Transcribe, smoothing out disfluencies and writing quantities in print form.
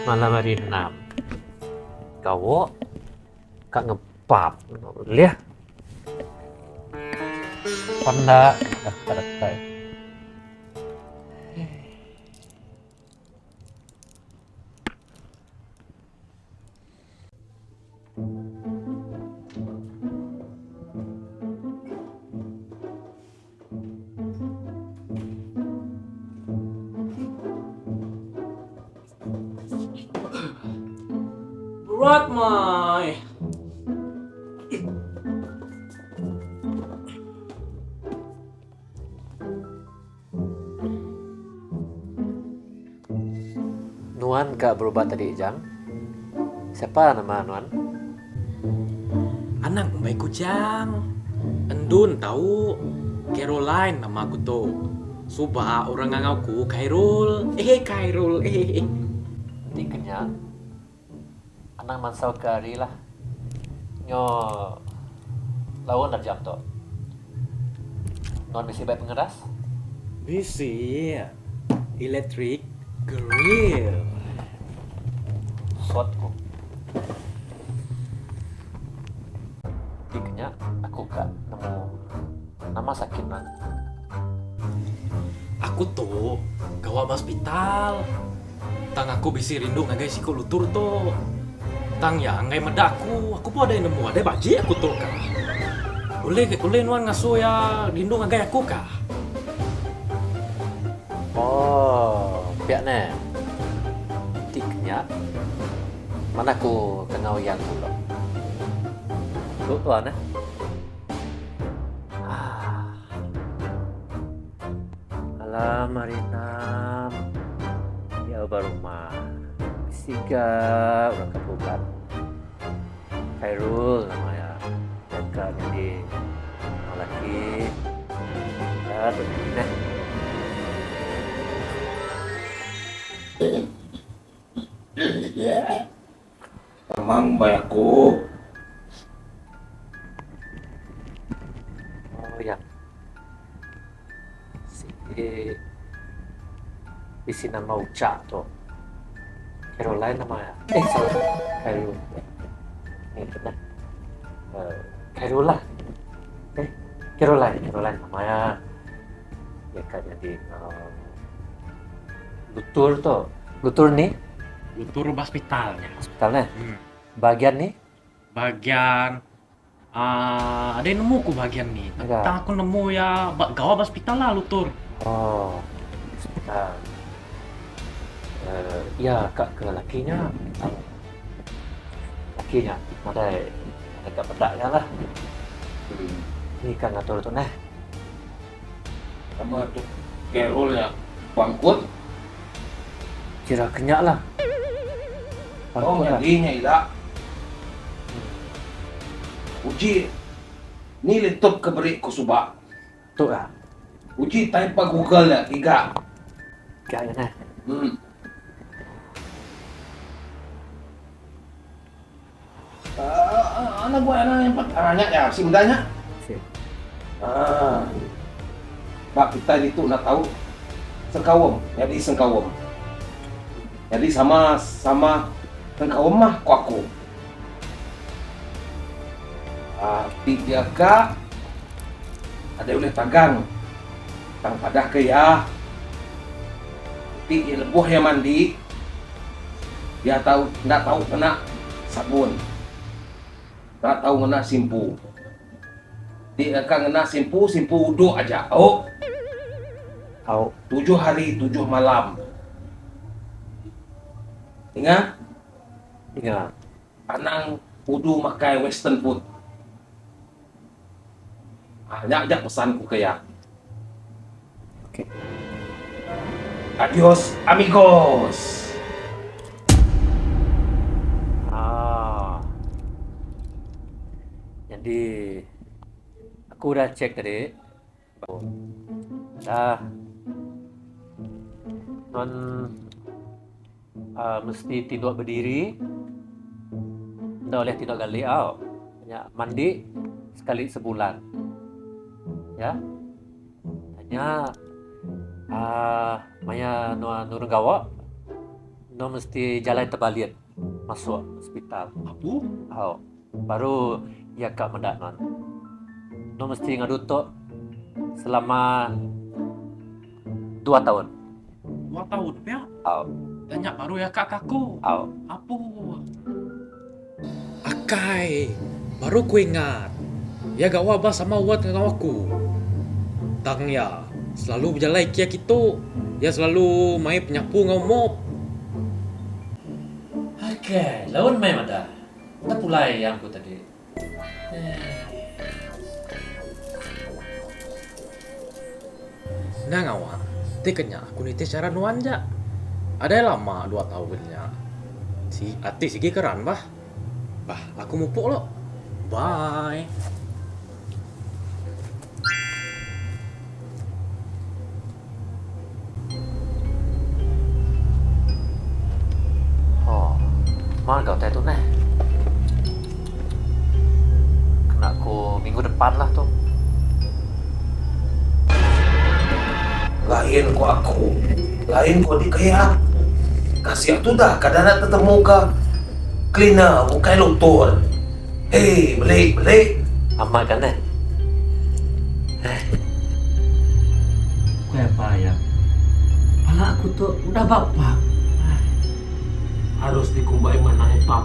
Malam hari enam. Gawa ka ngepap ulih. Panda datai. Berat mai. Nuan ka berubat tadi Jang? Siapa nama nuan? Anang ngumbai ku Jang. Endun tau. Caroline nama aku tu. Suba orang ngangau ku Khairul. Ehe Khairul ehehe. Enti ke nya, anang mansau ke hari lah. Nyo laun dah jam tu. Nuan bisi bai pengeras? Bisi. Electric grill. Sot ku. Ti ke nya aku ka nemu nama sakit nuan. Aku tu gawa ba hospital. Tang aku bisi rindu ngagai siku lutur tu. Tang iya enggai meda aku. Aku pun adai nemu adai bajik aku tu kah. Ulih ulih nuan ngasuh iya rindu ngagai aku kah? Oh, pia neh. Ti ke nya, mana ku kangau iya ngulu. Tu tuan neh. Alam hari enam diau ba rumah bisi ga orang ke berubat. Khairul nama iya deka nyadi orang laki da tu nyadi neh. Amang bai aku. Oh ya. Siti bisi nama ucha tu. Caroline nama iya. Eh salah. Khairul. Ni kena. Uh, Khairul lah. Eh, Caroline, Caroline nama iya. Iya ka nyadi uh, lutur tu. Lutur ni? Lutur ba hospital nya. Hospital neh. Hmm. Bahagian ni? Bahagian uh, ada nemu ku bahagian ni. Tang aku nemu ya ba gawa ba hospital lah lutur. Oh, hospital. Uh, ya kak ke laki nya. Laki nya nadai nadai kak peda nya lah. Hmm. Ni kan ngatur tu neh. Nama tu Carol nya bangkut. Kira ke nya lah. Oh nyadi nya ila. Uji ni laptop ke beri ku suba. Tu lah. Uji type ba google nya giga. Giga nya neh. Hmm. Anak gua anak yang ah nya ya si meda nya. Si. Ah. Ba kitai ditu enda tau sengkaum nyadi sengkaum. Nyadi sama sama sengkaum mah ku aku. Ah ti dia ka adai ulih tagang tang padah ke iya ti iya lebuh iya mandi. Iya tau enda tau ngena sabun. Enda tau ngena simpu. Ti deka ngena simpu, simpu uduk aja. Au. Au. Tujuh hari tujuh malam. Ninga? Ninga. Anang udu makai western food. Ah nya aja pesan ku ke iya. Okey. Adios amigos. Ah. Jadi aku udah check tadi. Dah. Nuan uh, mesti tinduk berdiri. Enda oleh tinduk galik au. Nya mandi sekali sebulan. Ya. Nya uh, maya nuan nurun gawa. Enda mesti jalai tebalit masuk sepital. Apu? Au. Baru iya ka meda nuan. Enda mesti ngadu tu selama dua taun. Dua taun pia? Au. Dah nya baru iya ka ke aku. Au. Apu. Akai, baru ku ingat. Iya gawa ba sama ward enggau aku. Tang iya selalu bejalai kia kitu. Iya selalu mai penyapu enggau mop. Akai, laun meh madah. Enda pulai iya aku tadi. Enda ngawa, ti ke nya aku nitih chara nuan ja. Adai lama dua taun nya. Si ati sigi keran bah. Bah aku mupuk lo. Bye. Oh, mar ga utai tu neh. Kena ku minggu depan lah tu. Lain ko aku, lain ko dikaya. Kasih tudah kada enda tetemu ka cleaner ukai lutur. Hei beli beli. Amat ga neh. Eh. Ukai apa iya. Pala aku tu udah bap bap. Harus dikumbai manang pap.